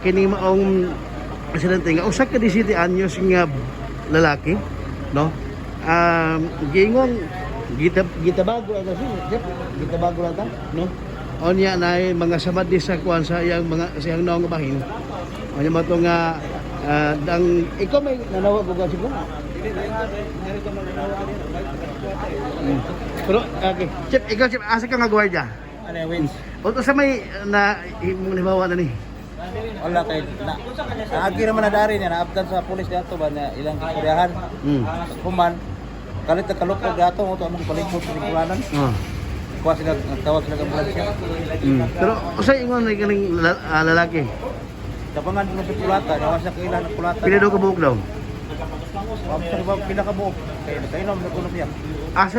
Kini maong presidente nga usa ka 17 anyos nga lalaki, no? Giingon gita gitabago ang kasi, Jeff, gitabago lang ta, no? Onya na mga samad di sa kuan sa iyang mga sa iyang naong bahin. Onya mo to nga ang ikaw may nanawag og siguro. Pero okay. Chip, ikaw, Chip, asa ka nga gwardiya? Ano yung wins? O sa may na imong nibawa na ni. Wala kay na naagi naman na dari niya naabdan sa pulis dato ba na ilang kasurihan. Human kalit na kalupog dato mo to among palipot sa lingkuranan. Kuha sila, nagtawag sila ng ambulansya. Pero usay ingon na kaning lalaki? Tabangan mo sa pulata, nawa sa kailan ng pulata. Pila daw kabuok daw? Wa sa ba pila ka buok. Kay nakainom na kuno siya. Asa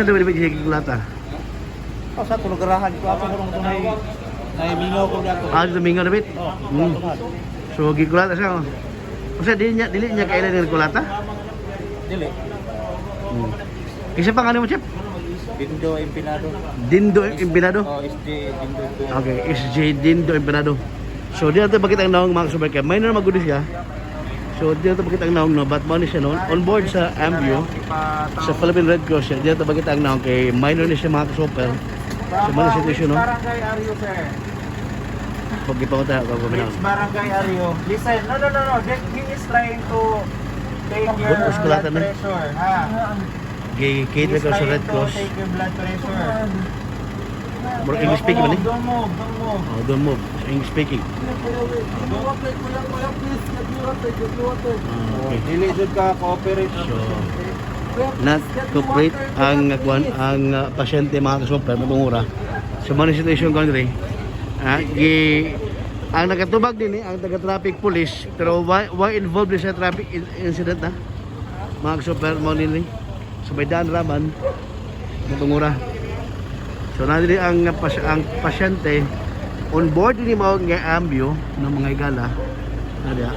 daw dili siya gikulata? Oh, sa tulogarahan ko ako kurong tunay nay mingaw ko dato. Ah, dito mingaw na bit. Oh, So gikulata siya. Oh. Usa dili niya kailan ng kulata? Dili. Isa pa nga mo, Chip? Dindo Empinado. Dindo Empinado. Oh, SD Dindo Empinado. Okay, SJ Dindo Empinado. So di natin makita ang naong, mga kasabay, kay minor magudi siya. So di natin makita ang naong, no, but mo ni siya noon on board sa Ambio sa Philippine Red Cross siya. Di natin makita ang naong kay minor ni siya, mga kasoper. So mo ni situation, no. Barangay are you, sir? Pag ipanguta ako ko Which barangay are you? Listen, no, no, no, no. He is trying to take your Butos ko blood lahat, ano? pressure. Ha? Gi He cater is ko sa trying Red to Cross. take your blood pressure. Mura English speaking man Don't eh. move, don't move, don't move. Oh, don't move. So, English speaking. Ah, okay. Dili jud ka cooperate. So, not cooperate ang kuan ang pasyente, mga kasoper, matungura. So mo ni situation kon diri. Ah, gi ang nakatubag din eh, ang taga traffic police, pero why involved din sa traffic incident na? Mga kasoper, mo nini. So may daan raman matungura. So nandiri ang ang pasyente on board ni mao nga ambio ng mga higala. Nadiya.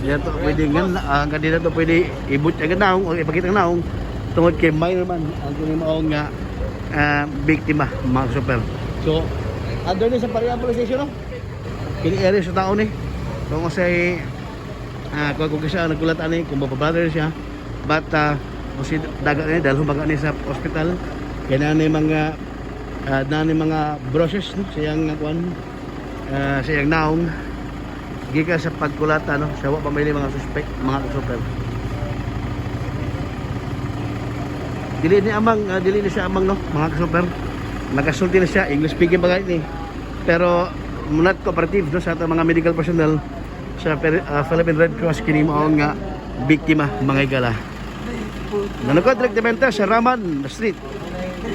Di to pwede nga ang kanila to pwede ibut ang naong o ipakita ang naong tungod kay minor man ang kini mao nga biktima, mga super. So under ni sa Paria Police Station, no? Kini area sa taon ni. Kung say kung siya nagkulat ani kung mapabrother siya, but kung si daga ni dahil humaga ni sa ospital kay na ni mga na ni mga brushes, no, siyang kuan siyang naong gikan sa pagkulata, no, sa wa pa may mga suspect, mga super. Dili ni amang dili ni siya amang, no, mga super. Nagasulti na siya, English speaking ba ni, pero not cooperative, no, sa atong mga medical personnel sa Philippine Red Cross kini mao nga biktima, mga higala. Nanukod direktamente sa Raman Street,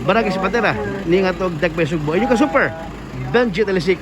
Barangay Zapatera, ni nga tog Dagmay, Sugbo. Inyo ka super Benji Talisik.